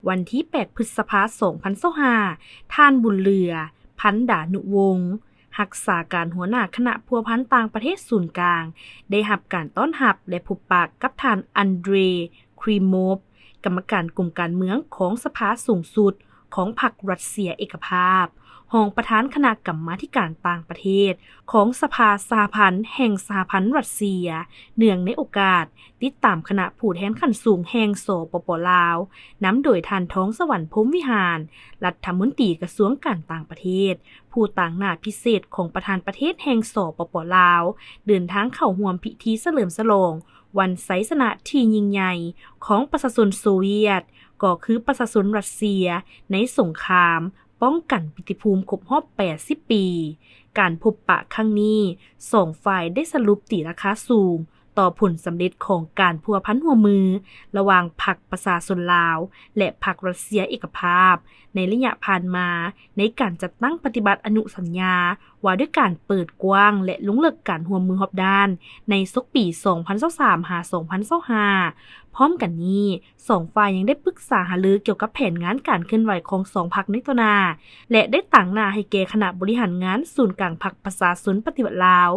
ວັນທີແປດ ພຶດສະພາ ສອງພັນຊາວຫ້າ ທ່ານ ບຸນເຫຼືອ ພັນດານຸວົງ ຮັກສາການຫົວໜ້າຄະນະພົວພັນຕ່າງປະເທດສູນກາງ ໄດ້ຮັບການຕ້ອນຮັບ ແລະ ພົບປະກັບທ່ານ ອັນເດຣ ຄຣີໂມຟ ກຳມະການກົມການເມືອງຂອງສະພາສູງສຸດຂອງພັກຣັດເຊຍເອກະພາບ, ຮອງປະທານຄະນະກຳມາທິການຕ່າງປະເທດຂອງສະພາສະຫະພັນແຫ່ງສະຫະພັນຣັດເຊຍ, ເນື່ອງໃນໂອກາດຕິດຕາມຄະນະຜູ້ແທນຂັ້ນສູງແຫ່ງ ສປປ ລາວ, ນຳໂດຍທ່ານ ທອງສະຫວັນ ພົມວິຫານ ລັດຖະມົນຕີກະຊວງການຕ່າງປະເທດ, ຜູ້ຕາງໜ້າພິເສດຂອງປະທານປະເທດແຫ່ງ ສປປ ລາວ, ເດີນທາງເຂົ້າຮ່ວມພິທີສະເຫຼີມສະຫຼອງວັນໄຊຊະນະທີ່ຍິ່ງໃຫຍ່ຂອງປະຊາຊົນໂຊວຽດ, ກໍຄືປະຊາຊົນຣັດເຊຍ ໃນສົງຄາມປ້ອງກັນປີຕິພູມຄົບຮອບແປດສິບປີ. ການພົບປະຄັ້ງນີ້, ສອງຝ່າຍໄດ້ສະຫຼຸບຕີລາຄາສູງຕໍ່ຜົນສຳເລັດຂອງການພົວພັນຮ່ວມມືລະຫວ່າງພັກປະຊາຊົນລາວ ແລະ ພັກຣັດເຊຍເອກະພາບ ໃນໄລຍະຜ່ານມາ ໃນການຈັດຕັ້ງປະຕິບັດອະນຸສັນຍາ ວ່າດ້ວຍການເປີດກວ້າງ ແລະ ລົງເລິກການຮ່ວມມືຮອບດ້ານ ໃນສົກປີ ສອງພັນຊາວສາມ ຫາ ສອງພັນຊາວຫ້າ. ພ້ອມກັນນີ້, ສອງຝ່າຍຍັງໄດ້ປຶກສາຫາລືກ່ຽວກັບແຜນງານການເຄື່ອນໄຫວຂອງສອງພັກໃນຕໍ່ໜ້າ ແລະ ໄດ້ຕາງໜ້າໃຫ້ແກ່ຄະນະບໍລິຫານງານສູນກາງພັກປະຊາຊົນປະຕິວັດລາວ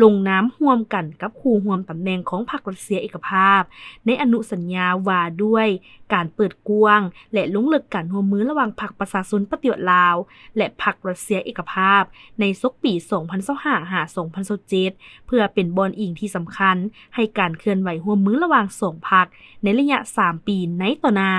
ລົງນາມຮ່ວມກັນກັບຄູ່ຮ່ວມຕຳແໜ່ງຂອງພັກຣັດເຊຍເອກະພາບ ໃນອະນຸສັນຍາວ່າດ້ວຍການເປີດກວ້າງ ແລະ ລົງເລິກການຮ່ວມມືລະຫວ່າງພັກປະຊາຊົນປະຕິວັດລາວ ແລະ ພັກຣັດເຊຍເອກະພາບ ໃນສົກປີ ສອງພັນຊາວຫ້າ ຫາ ສອງພັນຊາວເຈັດ ເພື່ອເປັນບ່ອນອີງທີ່ສຳຄັນໃຫ້ການເຄື່ອນໄຫວຮ່ວມມືລະຫວ່າງສອງພັກໃນໄລຍະສາມປີໃນຕໍ່ໜ້າ.